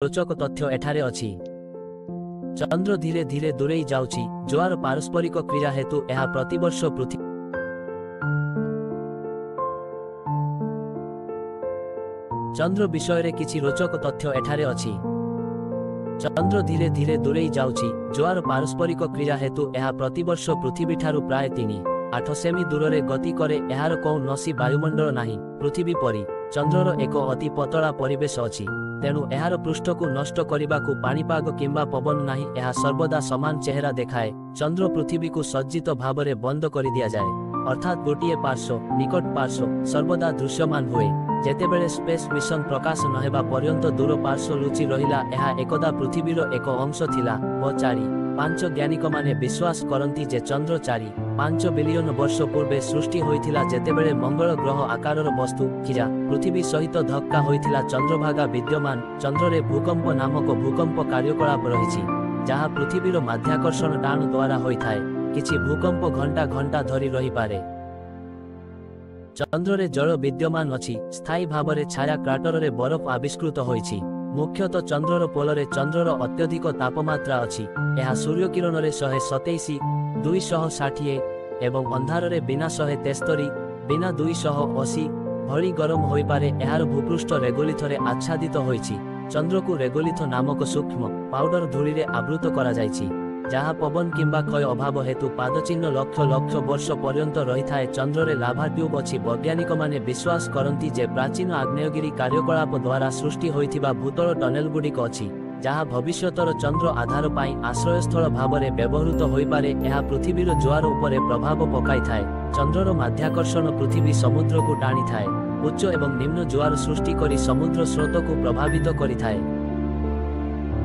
ରୋଚକ ତଥ୍ୟ ଏଠାରେ ଅଛି। ଚନ୍ଦ୍ର ଧୀରେ ଧୀରେ ଦୂରେଇ ଯାଉଛି। ଜୋଆର ପାରସ୍ପରିକ କ୍ରିୟା ହେତୁ ଏହା ପ୍ରତିବର୍ଷ ପୃଥିବୀ ଚନ୍ଦ୍ର ବିଷୟରେ କିଛି ରୋଚକ ତଥ୍ୟ ଏଠାରେ ଅଛି। ଚନ୍ଦ୍ର ଧୀରେ ଧୀରେ ଦୂରେଇ ଯାଉଛି। ଜୋଆର ପାରସ୍ପରିକ କ୍ରିୟା ହେତୁ ଏହା ପ୍ରତିବର୍ଷ ପୃଥିବୀଠାରୁ ପ୍ରାୟ 3 8 ସେମି ଦୂରରେ ଗତି କରେ। ଏହାର କୌଣସି ବାୟୁମଣ୍ଡଳ ନାହିଁ। ପୃଥିବୀ ପରି ଚନ୍ଦ୍ରର ଏକ ଅତି ପତଳା ପରିବେଶ ଅଛି, ତେଣୁ ଏହାର ପୃଷ୍ଠକୁ ନଷ୍ଟ କରିବାକୁ ପାଣିପାଗ କିମ୍ବା ପବନ ନାହିଁ। ଏହା ସର୍ବଦା ସମାନ ଚେହେରା ଦେଖାଏ। ଚନ୍ଦ୍ର ପୃଥିବୀକୁ ସଜ୍ଜିତ ଭାବରେ ବନ୍ଦ କରିଦିଆଯାଏ, ଅର୍ଥାତ୍ ଗୋଟିଏ ପାର୍ଶ୍ୱ, ନିକଟ ପାର୍ଶ୍ୱ, ସର୍ବଦା ଦୃଶ୍ୟମାନ ହୁଏ। ଯେତେବେଳେ ସ୍ପେସ୍ ମିଶନ ପ୍ରକାଶ ନହେବା ପର୍ଯ୍ୟନ୍ତ ଦୂର ପାର୍ଶ୍ୱ ଲୁଚି ରହିଲା। ଏହା ଏକଦା ପୃଥିବୀର ଏକ ଅଂଶ ଥିଲା। ବ 4 5 ଜ୍ଞାନିକମାନେ ବିଶ୍ୱାସ କରନ୍ତି ଯେ ଚନ୍ଦ୍ର 4 5 ବିଲିୟନ ବର୍ଷ ପୂର୍ବେ ସୃଷ୍ଟି ହୋଇଥିଲା, ଯେତେବେଳେ ମଙ୍ଗଳ ଗ୍ରହ ଆକାରର ବସ୍ତୁ ଖିରା ପୃଥିବୀ ସହିତ ଧକ୍କା ହୋଇଥିଲା। ଚନ୍ଦ୍ରଭାଗା ବିଦ୍ୟମାନ। ଚନ୍ଦ୍ରରେ ଭୂକମ୍ପ ନାମକ ଭୂକମ୍ପ କାର୍ଯ୍ୟକଳାପ ରହିଛି, ଯାହା ପୃଥିବୀର ମାଧ୍ୟାକର୍ଷଣ ଟାଣ ଦ୍ୱାରା ହୋଇଥାଏ। କିଛି ଭୂକମ୍ପ ଘଣ୍ଟା ଘଣ୍ଟା ଧରି ରହିପାରେ। ଚନ୍ଦ୍ରରେ ଜଳ ବିଦ୍ୟମାନ ଅଛି। ସ୍ଥାୟୀ ଭାବରେ ଛାୟା କ୍ରାଟରରେ ବରଫ ଆବିଷ୍କୃତ ହୋଇଛି। ମୁଖ୍ୟତଃ ଚନ୍ଦ୍ରର ପୋଲରେ ଚନ୍ଦ୍ରର ଅତ୍ୟଧିକ ତାପମାତ୍ରା ଅଛି। ଏହା ସୂର୍ଯ୍ୟକିରଣରେ 127 260 ଏବଂ ଅନ୍ଧାରରେ ବିନା 173 ବିନା 280 ଭଳି ଗରମ ହୋଇପାରେ। ଏହାର ଭୂପୃଷ୍ଠ ରେଗୋଲିଥରେ ଆଚ୍ଛାଦିତ ହୋଇଛି। ଚନ୍ଦ୍ରକୁ ରେଗୋଲିଥ ନାମକ ସୂକ୍ଷ୍ମ ପାଉଡର ଧୂଳିରେ ଆବୃତ କରାଯାଇଛି, ଯାହା ପବନ କିମ୍ବା କ୍ଷୟ ଅଭାବ ହେତୁ ପାଦଚିହ୍ନ ଲକ୍ଷ ଲକ୍ଷ ବର୍ଷ ପର୍ଯ୍ୟନ୍ତ ରହିଥାଏ। ଚନ୍ଦ୍ରରେ ଲାଭା ଟ୍ୟୁବ୍ ଅଛି। ବୈଜ୍ଞାନିକମାନେ ବିଶ୍ୱାସ କରନ୍ତି ଯେ ପ୍ରାଚୀନ ଆଗ୍ନେୟଗିରି କାର୍ଯ୍ୟକଳାପ ଦ୍ୱାରା ସୃଷ୍ଟି ହୋଇଥିବା ଭୂତଳ ଟନେଲଗୁଡ଼ିକ ଅଛି, ଯାହା ଭବିଷ୍ୟତର ଚନ୍ଦ୍ର ଆଧାର ପାଇଁ ଆଶ୍ରୟସ୍ଥଳ ଭାବରେ ବ୍ୟବହୃତ ହୋଇପାରେ। ଏହା ପୃଥିବୀର ଜୁଆର ଉପରେ ପ୍ରଭାବ ପକାଇଥାଏ। ଚନ୍ଦ୍ରର ମାଧ୍ୟାକର୍ଷଣ ପୃଥିବୀ ସମୁଦ୍ରକୁ ଟାଣିଥାଏ, ଉଚ୍ଚ ଏବଂ ନିମ୍ନ ଜୁଆର ସୃଷ୍ଟି କରି ସମୁଦ୍ର ସ୍ରୋତକୁ ପ୍ରଭାବିତ କରିଥାଏ।